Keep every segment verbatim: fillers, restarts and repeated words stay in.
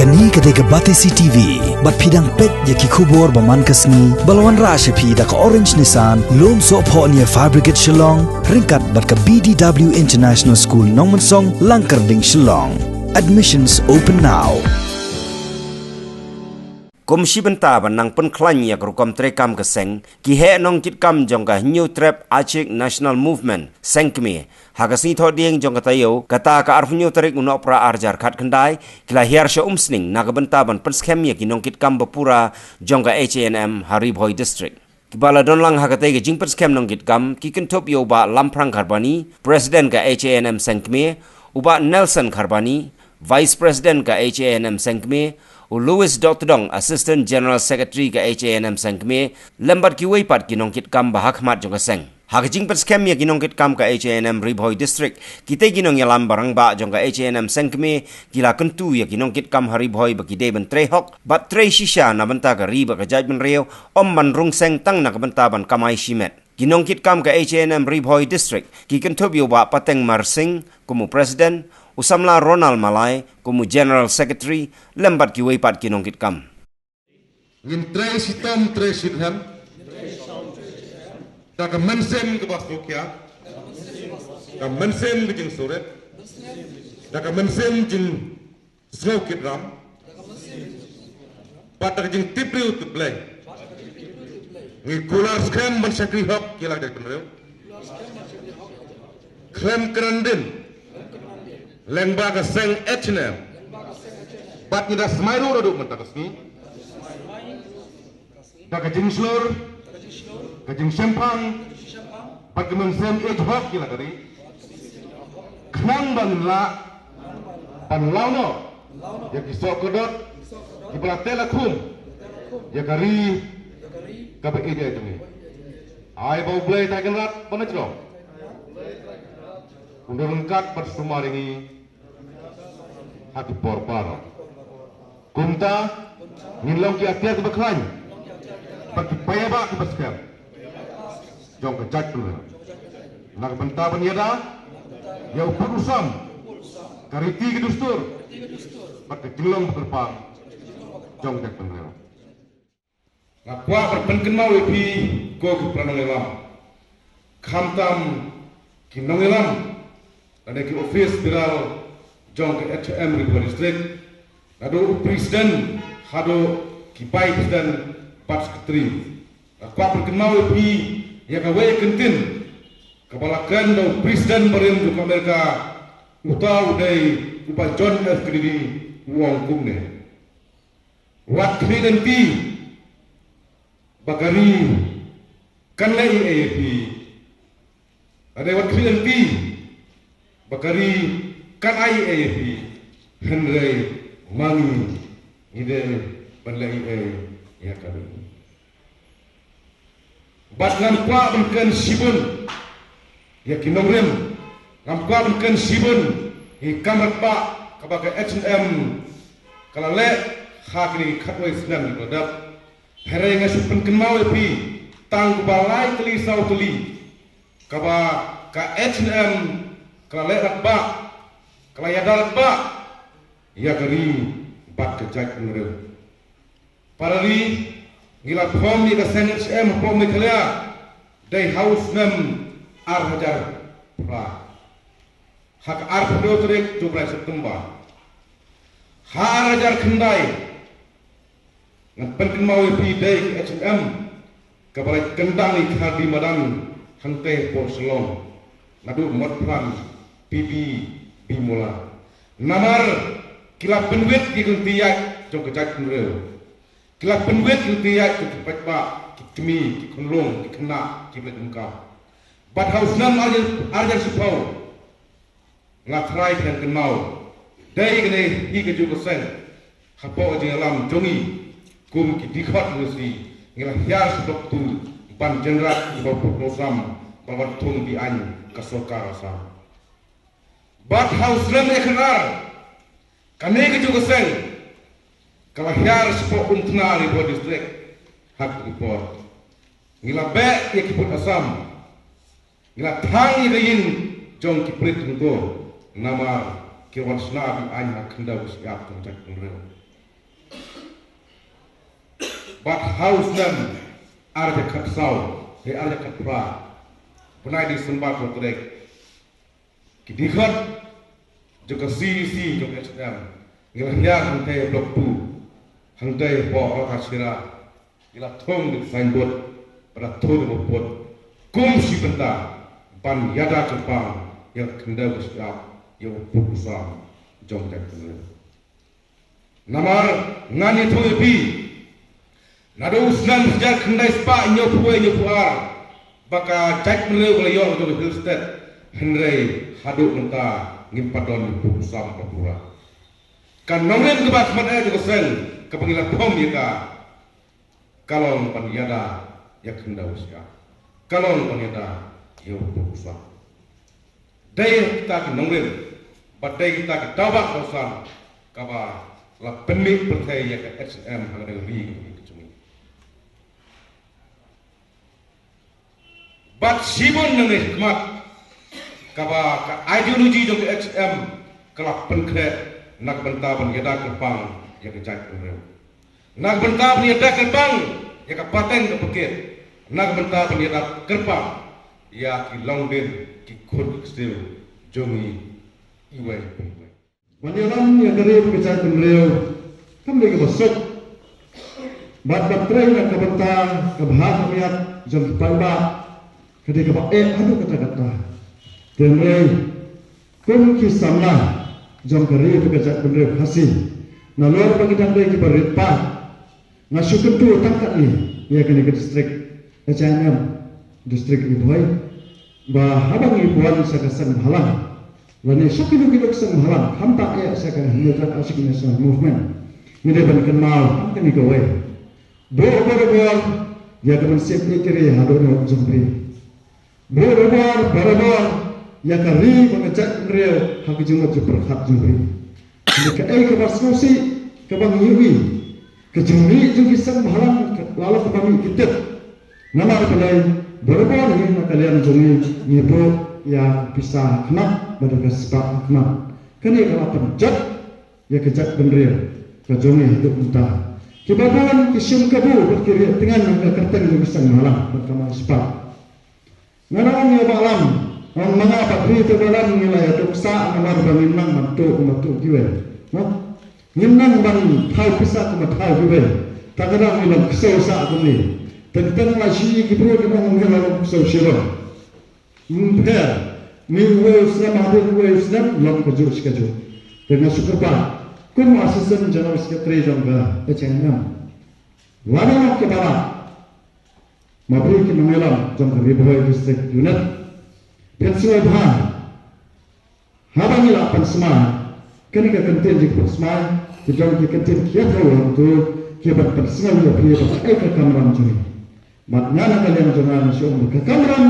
Kane ka dei ka Batesi T V, bad phi dang peit ïa ki khubor ba man ka sngi, ba la wanrah sha phi da ka Orange Nissan, Lumsohphoh near Fire Brigade Shillong, ryngkat bad ka B D W International School Nongmensong, Langkyrding, Shillong. Admissions open now. Kum shi bynta ban nang pynkhlaiñ ïa ka rukom treikam ka seng, ki heh nongkitkam jong ka Hynñiewtrep Achik National Movement, Seng Kmie, ha ka sngi Thohdieng jong ka taïew, kata ka arphew hynñiew tarik u Nohprah arhajar khatkhyndai, ki la hiar sha Umsning na ka bynta ban pynskhem ïa ki nongkitkam ba pura jong ka H A N M ha Ri Bhoi District. Kiba la don lang ha katei ka jingpynskhem nongkitkam ki kynthup ïa u Bah Lamphrang Kharbani, President ka H A N M Seng Kmie, u Bah Nelson Kharbani, Vice President ka H A N M Seng Kmie, u Louis Dohtdong, Assistant General Secretary ka H A N M Seng Kmie, lem bad kiwei pat ki nongkitkam ba ha khmat jong ka seng. Ha ka jingpynskhem ïa ki nongkitkam ka H A N M Ri Bhoi District, kitei ki nongïalam ba rangbah jong ka H A N M Seng Kmie ki la kyntu ïa ki nongkitkam ha Ri Bhoi ba ki dei ban trei hok bad trei shisha na bynta ka ri bad ka jaitbynriew, ym ban rung seng tang na ka bynta ban kamai shimet. Ki nongkitkam ka H A N M Ri Bhoi District ki kynthup ïa u Bah Pateng Marsing kum u President, u samla Ronald Malai kum u General Secretary, lem bad kiwei pat ki nongkitkam. Ngin trei shitom trei shidhem da ka mynsiem kaba sngewkhia, ka mynsiem ka jingsngewrit, da ka mynsiem jingsngew kit ram, bad da ka jingtip briew tip Blei. Ngi kular skhem ban shakri hok ïa la ka jaitbynriew. Khlem kren dien, lyngba ka seng H A N M, bad ngi da smai ruh naduh mynta ka sngi da ka jingshlur, ka jingshemphang, bad ka mynsiem ïeit hok ïa la ka ri, khnang ba ngin lah ban law noh ïa ki soh kordor kiba la teh la khum ïa ka ri kaba ïeit jong ngi. Ai ba U Blei Trai Kynrad ban jrong un don ryngkat bad sumar ïa ngi ha ki por baroh. Kumta ngin long ki atiar kiba khlaiñ bad ki paidbah kiba skhem jong ka jaitbynriew, na ka bynta ban ïada ïa u pud u sam, ka riti ka dustur bad ka jinglong ba kyrpang jong ka jaitbynriew. Nga kwah ban pynkynmaw ïa phi ko ki para nongïalam, khamtam ki nongïalam lane ki office bearer jong ka H A N M Ri Bhoi District, naduh u president haduh ki vice president bad secretary. Nga kwah pynkynmaw ïa phi ïa kawei ka kyntien kaba la kren da u president barim jong ka Amerika, uta u dei u Bah John F Kennedy, u ong kumne: Wat khmih lynti ba ka ri kan leh ei ei ïa phi. Lane wat khmih lynti ba ka ri kan ai ei ei ïa phi. Hynrei ma ngi, ngi dei ban leh ei ei ïa ka ri. Bad ngam kwah ban kren shibun ïa ki nongrim, ngam kwah ban kren shibun ïa ki kam rangbah kaba ka H A N M ka la leh ha kine ki khatwei snem kiba la dep. Hynrei nga shu pynkynmaw ïa phi tang kumba lai tylli saw tylli kaba ka H A N M ka la leh rangbah, ka la ïada rangbah ïa ka ri bad ka jaitbynriew. Para ri, ngi la form ïa ka seng H A N M hapoh Meghalaya dei ha u snem ar hajar phra, ha ka arphew hynriew tarik jong u bnai September. Ha ar hajar khyndai, ngan pynkynmaw ïa phi, dei ka H A N M kaba la kyndang ïa ki khardi madan hangtei hapoh Shillong, naduh Motphran, P B, Bimula. Namar ki la pynwit ïa ka lynti ïaid jong ka jaitbynriew. Ki la pynwit ïa ka lynti ïaid jong ki paidbah, ki kmie, ki khunlung, ki khynnah, ki ba leit kumkam. Bad ha u snem ar hajar, ar hajar shiphew, nga tharai phi dang kynmaw, dei kane hi kajuh ka seng hapoh ka jingïalam jong ngi kum ki dkhot Khasi, ngi la hiar sha Doktu ban jynrat ïa u Bah Putno Sam ban wan thung beaiñ ka sorkar Assam. Bad ha u snem ar hajar khyndai, kane kajuh ka seng ka la hiar shapoh Umthna, Ri Bhoi District, ha kito ki por. Ngi la beh ïa ki pud Assam, ngi la thang ïa ka ïing jong ki prit jong ko, namar ki wan shna beaiñ ha khyndew ka shyiap jong ka jaitbynriew. Bad ha u snem ar hajar khatsaw, he ar hajar khatphra, bnai December khatwei tarik, ki dkhot jong ka C E C jong H N M ngi la hiar hangtei Block two, hangtei hapoh Rawtashira, ngi la thung da ka signboard bad la thung da ka pud kum shi bynta ban ïada kyrpang ïa ka khyndew ka shyiap, ïa u pud u sam jong ka jaitbynriew. Namar ngan ïathuh ïa phi, naduh u snem hajar khyndai spah hynñiewphew wei hynñiewphew ar ba ka jaitbynriew ka la ïoh jong ka Hill State, hynrei haduh mynta ngim pat don ïa u pud u sam ba pura. Ka nongrim kaba khmat eh jong ka seng kaba ngi la pom ïa ka, ka long ban ïada ïa ka khyndew ka shyiap, ka long ban ïada ïa u pud u sam. Dei kita ki nongrim bad dei kita ki daw bah daw san kaba la pynmih pyrthei ïa ka H N M ha ka ri ka jong ngi. Bad shibun nangne shakhmat kaba ka ideology jong ka H N M ka la pynkhreh na ka bynta ban ïada kyrpang ïa ka jaitbynriew, na ka bynta ban ïada kyrpang ïa ka pateng ka pyrkhat, na ka bynta ban ïada kyrpang ïa ki longdien, ki khun ki ksiew jong ngi iwei pa iwei. Ban ïalam ïa ka ri ka jaitbynriew kam dei kaba suk. Bad ban trei na ka bynta ka bha ka miat jong ki paidbah ka dei kaba eh haduh katta katta. Hynrei kum ki samla jong ka ri ka jaitbynriew Khasi, nalor ba ngi dang dei kiba rit paid, nga shu kyntu tang katne ïa kane ka district, H N M district Ri Bhoi, ba haba ngi wan sha ka seng bhalang lane sha kino kino ka seng bhalang, khamtam eh sha ka Hynñiewtrep Ashik National Movement, ngi dei ban kynmaw ha kane kawei: buh barabor ïa ka mynsiem ïeit ka ri haduh noh jong phi. Buh barabor, barabor ïa ka ri bad ka jaitbynriew ha ka jingmut jingpyrkhat jong phi. Bad kaei kaba sngewsih kaba ngi ïohi, ka jingmih jong ki seng bhalang ka la long kaba mih ki tip. Namar balei? Barabor hi na ka liang jong ngi ngi buh ïa ka pisa ha khmat bad ïa ka spah ha khmat. Kane ka la pynjot ïa ka jaitbynriew ka jong ngi haduh mynta. Kiba bun ki shim kabu bad ki rieh tngen ha ka kyrteng jong ki seng bhalang bad ka mang spah. Nga ong ïa Bah Lam, ong ma nga bad phi te Bah Lam, ngi la ïa duk sah namar ba ngim nang ban tuh kumba tuh kiwei. Ngim nang ban thaw pisa kumba thaw kiwei. Te ka dang ngi long ksew sah kumne. Teng teng la shi ki briew ki ong ngi la long ksew shirong. Ym pher, ngi uwei u snem hadien uwei u snem long kajuh shi kajuh. Te nga shu kyrpad kum u Assistant General Secretary jong ka H N M, lada long kaba lah, ma phi ki nongïalam jong ka Ri Bhoi District Unit, phin sngewbha haba ngi la pynsmai kane ka kyntien jingpynsmai, ki don ki kyntien ki ïathuh hangto kiban pynsngew ïa phi ba kaei ka kamram jong ngi. Bad nga na ka liang jong nga nga shu ong ka kamram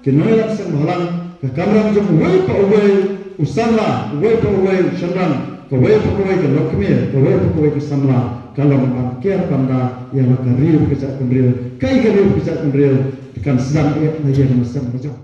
ki nongïalam seng bhalang, ka kamram jong uwei pa uwei u samla, uwei pa uwei u shynrang, kawei pa kawei ka longkmie, kawei pa kawei ka samla, ka long ban ker ban da ïa la ka ri ka jaitbynriew. Kaei ka ri ka jaitbynriew? Kan sdang eh na ïing na sem ka jong.